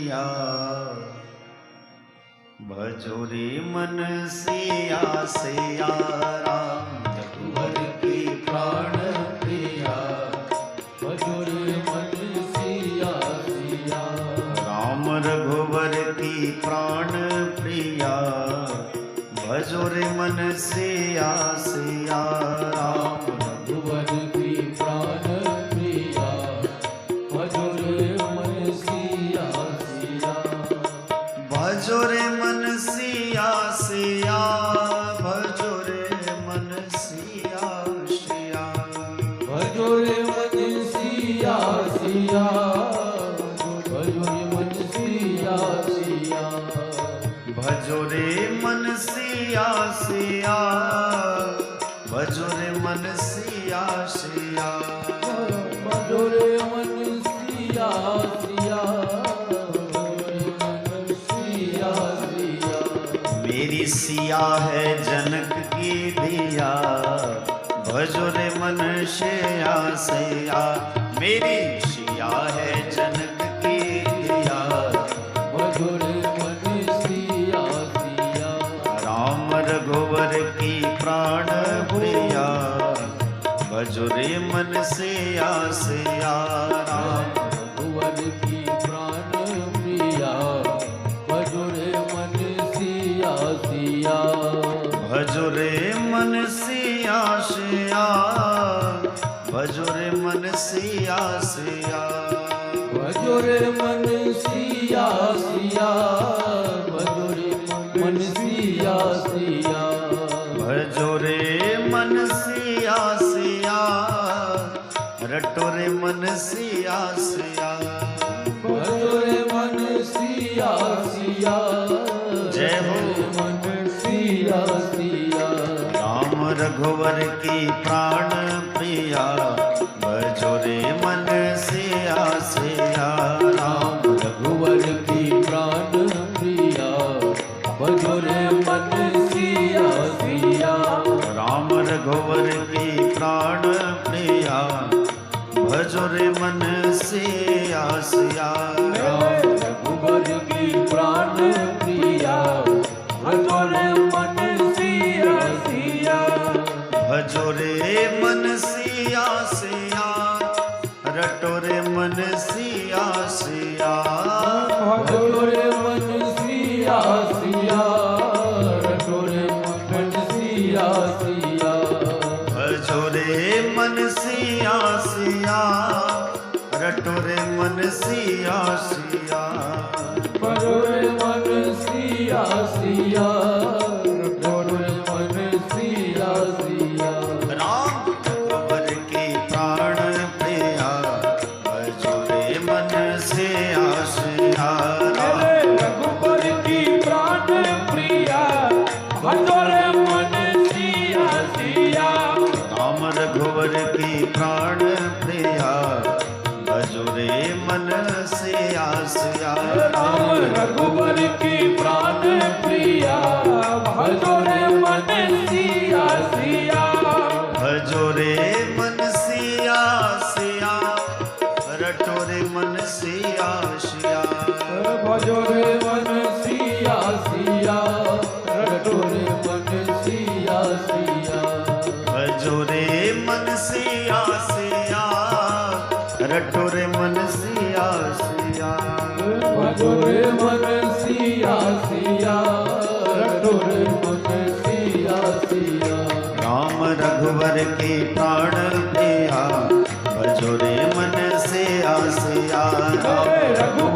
प्रिया, भजो रे मन सिया सिया राम रघुवर की प्राण प्रिया, भजो रे मन सिया सिया। राम रघुवर की प्राण प्रिया, भजो रे मन सिया सिया राम। रघुवर की प्राण प्रिया, भजो रे मन सिया सिया। भजो रे मन सिया सिया, भजो रे मन सिया सिया। भजो रे मन सिया सिया, भजो रे मन सिया सिया। भजो रे मन सिया सिया, भजो रे मन सिया सिया। भजो रे मन सिया सिया, भजो रे मन सिया सिया। मेरी सिया है जनक की धिया, भजो रे मन सिया सिया। मेरी सिया है जनक की धिया, भजो रे मन सिया सिया। राम रघुवर की प्राण प्रिया, भजो रे मन सिया सिया राम। रघुवर की प्राण प्रिया, भजो रे मन सिया सिया। भजो रे मन सिया सिया, भजो रे मन सिया सिया। भजो रे मन सिया सिया, भजो रे मन सिया सिया। भजो रे मन सिया सिया, रटो रे मन सिया सिया। भजो रे मन सिया सिया, जय हो। मन सिया सिया। राम रघुवर की प्राण प्रिया, भजो रे मन सिया सिया राम। रघुवर की प्राण प्रिया, भजो रे मन सिया सिया। राम रघुवर की प्राण प्रिया, भजो रे मन सिया सिया। राम रघुवर की प्राण प्रिया, भजो रे मन सिया सिया। भजो रे मन सिया सिया, रटो रे मन सिया सिया। भजो रे मन सिया सिया, रटो रे मन सिया सिया। भजो रे मन सिया सिया, रटो रे मन सिया सिया। भजो रे मन सिया सिया, रटो रे मन सिया सिया। राम रघुवर की प्राण प्रिया, भजो रे मन सिया सिया राम। रघुबर की प्राण प्रिया, भजो रे मन सिया सिया। राम रघुवर की प्राण प्रिया, भजो रे मन सिया सिया। राम रघुबर की प्राण प्रिया, भजो रे मन सिया सिया। भजो रे मन सिया सिया, रटो रे मन सिया सिया। भजो रे मन सिया सिया, रटो रे मन सिया सिया। भजो रे मन सिया सिया, रटो रे मन सिया सिया। भजो रे मन सिया सिया, रटो रे मन सिया सिया। राम रघुवर की प्राण प्रिया, भजो रे मन सिया सिया राम। रघुवर